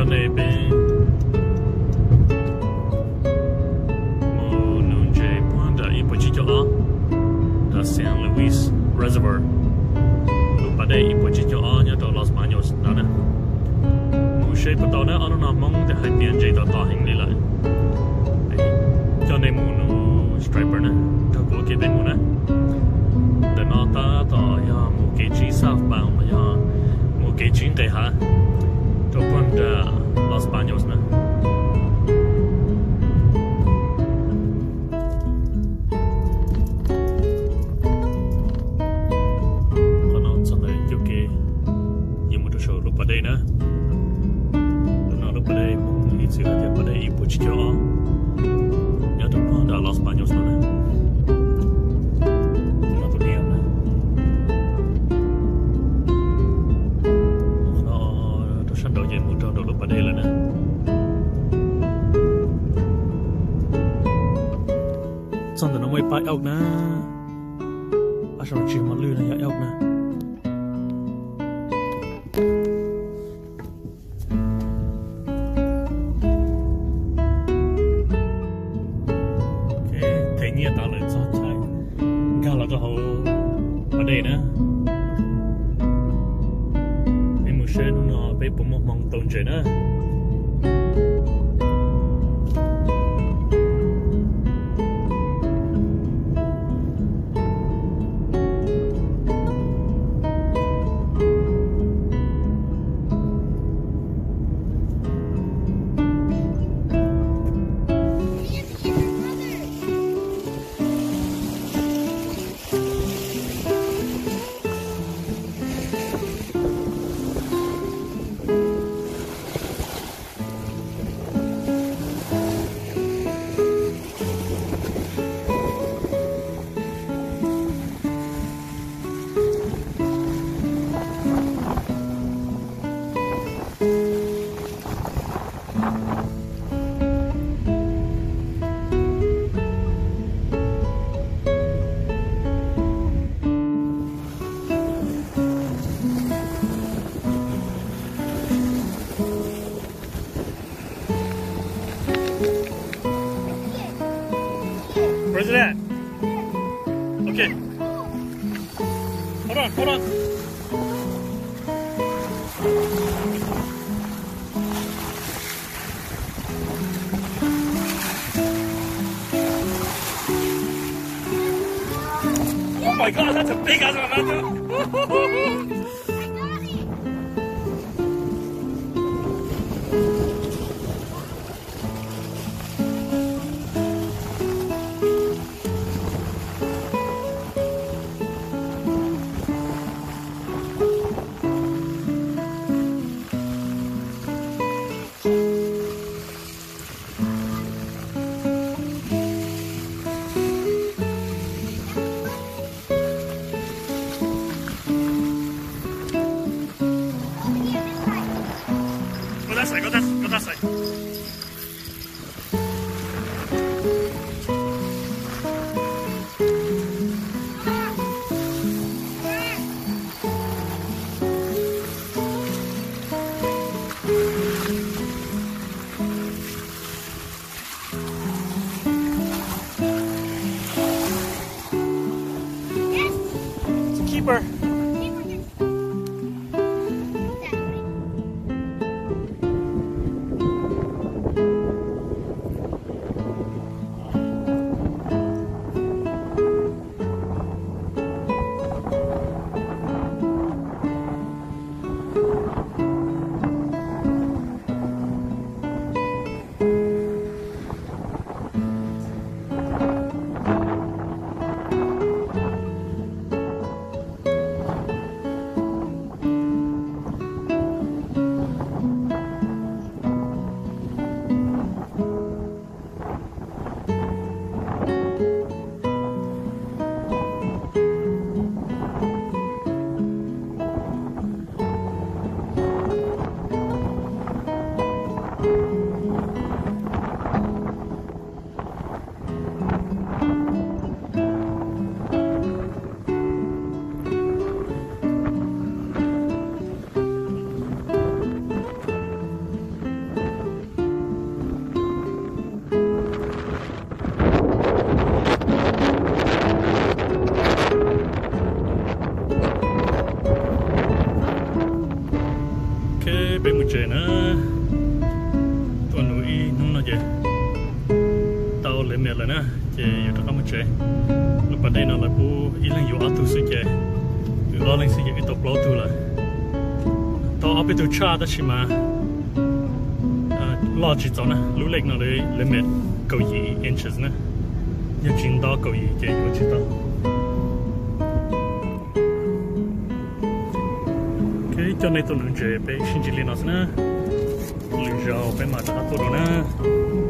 Cov nej peb mus nuv ntses puag nram ib puas tsib caug ob, nram San Luis Reservoir, lub pas dej ib puas tsib caug ob nyob rau Los Baños no na. Mus seb puas tau na, ob hnub no Hmoob hais tias ntses tau to heev li lawm. Coj nej mus nuv striper na, nrog kuv ua ke peb mus na. Ntawm no tab tom yog mus kev tsib southbound los yog mus kev tsib nqes hav rau puag nram Los Baños na. Qhov no txog ntawm ncauj kev yuav mus rau saum lub pas dej na. Lub no lub pas dej Hmoob ib txwm hais tias pas dej ib puas tsib caug ob, nyob rau puag nram Los Baños no na. Qhov no tus niam na. Qhov no rau sab nraud ces mus rau nraum lub pas dej lawm na. Txog ntawm no muaj ib pab elk na. Pab saum tsis mos lwj no yog elk na. Them nyiaj tas lawm txog chaw nkag los rau hauv pas dej na. Peb mus seb hnub no peb puas muaj hmoo tau ntses na. Where's it at? Okay. Hold on, hold on. Oh my God, that's a big ass mammato. Koj tab xaim, koj tab xaim. It's a keeper. Tsev na, tuaj nuv ib hnub no ces tau limit lawm na, ces yuav rov qab mus tsev. Lub pas dej no lawv pub ib leeg yuav ob tug xwb ces wb ob leeg xwb ces wb tau plaub tug lawm. Tau ob peb tug tshaj tab sis mas loj tsis txaus na, lub lake no limit kaum yim inches na, yog tsis nto kaum yim ces yuav tsis tau. Coj nej tuaj nuv ntses peb sib ntsib li no xwb na, lwm zaus peb mam rov qab tuaj dua na.